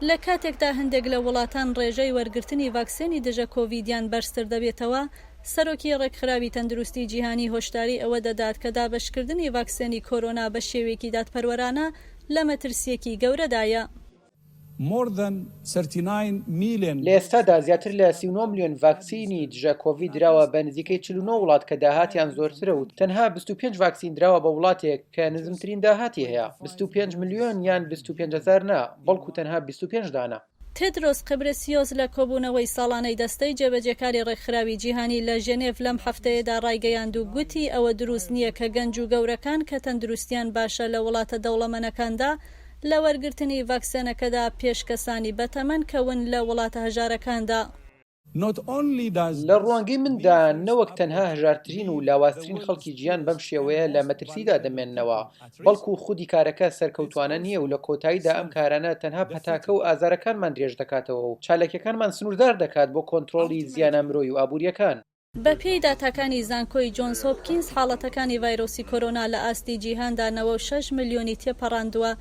لە کاتێکدا هەندێک لە وڵاتان ڕێژەی وەرگرتنی ڤاکسێنی دژە کۆڤیدیان بەرزتر دەبێتەوە، سەرۆکی ڕێکخراوی تەندروستی جیهانی هۆشداری ئەوە دەدات کە دابەشکردنی ڤاکسێنی کۆرۆنا بە شێوەیەکی دادپەروەرانە لە مەترسییەکی گەورەدایە. More than 39 million. لە ئێستادا زیاتر لە 39 ملیۆن ڤاکسینی دژە کۆڤید دراوە بە نزیکەی 49 وڵات کە داهاتیان زۆرترە و تەنها 25 ڤاکسین دراوە بە وڵاتێک کە نزمترین داهاتی هەیە، 25 ملیۆن یان 25 هەزار نا، بەڵکو تەنها 25 دانە. تێدرۆس قبرسیۆس لە کۆبوونەوەی ساڵانەی دەستەی جێبەجێکاری ڕێکخراوی جیهانی لە ژێنێڤ لەم هەفتەیەدا ڕایگەیاند و گوتی ئەوە دروست نییە کە گەنج و گەورەکان کە تەندروستیان باشە لە وڵاتە دەوڵەمەنەکاندا لە وەرگرتنی ڤاکسێنەکەدا پێش کەسانی بەتەمەن کەون لە وڵاتە هەژارەکاندا. Not only does لە this ڕوانگەی مندا نەوەک تەنها هەژارترین و لاوازترین خەڵکی جیهان بەم شێوەیە لە مەترسیدا دەمێننەوە، بەڵکو خودی کارەکە سەرکەوتوانە نییە و لە کۆتاییدا ئەم کارانە تەنها پەتاکە و ئازارەکانمان درێژ دەکاتەوە و چالاکیەکانمان سنووردار دەکات بۆ کۆنترۆڵی زیانە مرۆیی و ئابوورییەکان. بەپێی داتاکانی زانکۆی جۆنز هۆپکینز، حاڵەتەکانی ڤایرۆسی کۆرۆنا لە ئاستی جیهاندا 96 ملیۆنی تێپەڕاندووە،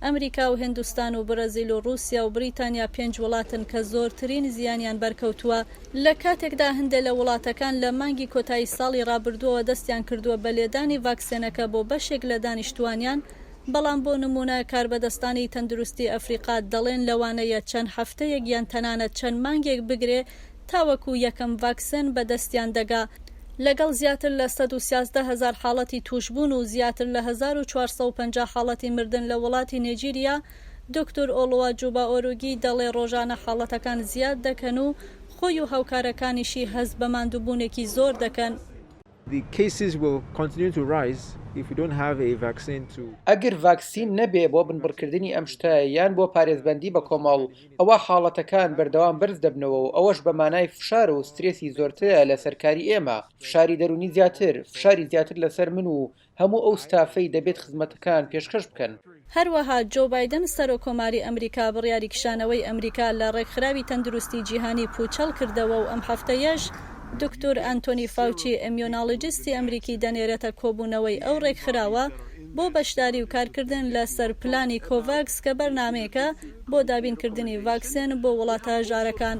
ئەمریکا و هندستان و بڕازیل و ڕووسیا و بریتانیا پێنج وڵاتن کە زۆرترین زیانیان بەرکەوتووە، لە کاتێکدا هەندێ لە وڵاتەکان لە مانگی کۆتایی ساڵی ڕابردووەوە دەستیان کردووە بە لێدانی ڤاکسێنەکە بۆ بەشێک لە دانیشتووانیان، بەڵام بۆ نموونە کاربەدەستانی تەندروستی ئەفریقا دەڵێن لەوانەیە چەند هەفتەیەک یان تەنانەت چەند مانگێک بگرێ تاوەکو یەکەم ڤاکسێن بە دەستیان دەگا. لەگەڵ زیاتر لە 113 هەزار حاڵەتی تووشبوون و زیاتر لە 1450 حاڵەتی مردن لە وڵاتی نێجیریا، دکتور ئۆڵوا جوبا ئۆروگی دەڵێ ڕۆژانە حاڵەتەکان زیاد دەکەن و خۆی و هاوکارەکانیشی هەست بە ماندووبوونێکی زۆر دەکەن. The cases will continue to rise if we don't have a vaccine to. ئەگر ڤاکسین نەبێ بۆ بنبڕکردنی ئەم شتە یان بۆ پارێزبەندی بە کۆمەڵ، ئەوا حاڵەتەکان بەردەوام بەرز دەبنەوە و ئەوەش بە مانای فشار و سترێسی زۆرترە لەسەر کاری ئێمە، فشاری دەروونی زیاتر، فشاری زیاتر لەسەر من و هەموو ئەو ستافەی دەبێت خزمەتەکان پێشکەش بکەن. هەروەها جۆو بایدن سەرۆک کۆماری ئەمریکا بڕیاری کشانەوەی ئەمریکا لە ڕێکخراوی تەندروستی جیهانی پوچەڵ کردەوە و ئەم هەفتەیەش دکتور ئەنتۆنی فاوچی ئێمیۆناڵجستی ئەمریکی دەنێرێتە کۆبوونەوەی ئەو ڕێکخراوە بۆ بەشداری و کارکردن لە سەر پلانی کۆڤاکس کە بەرنامەیەکە بۆ دابینکردنی ڤاکسێن بۆ وڵاتە هەژارەکان.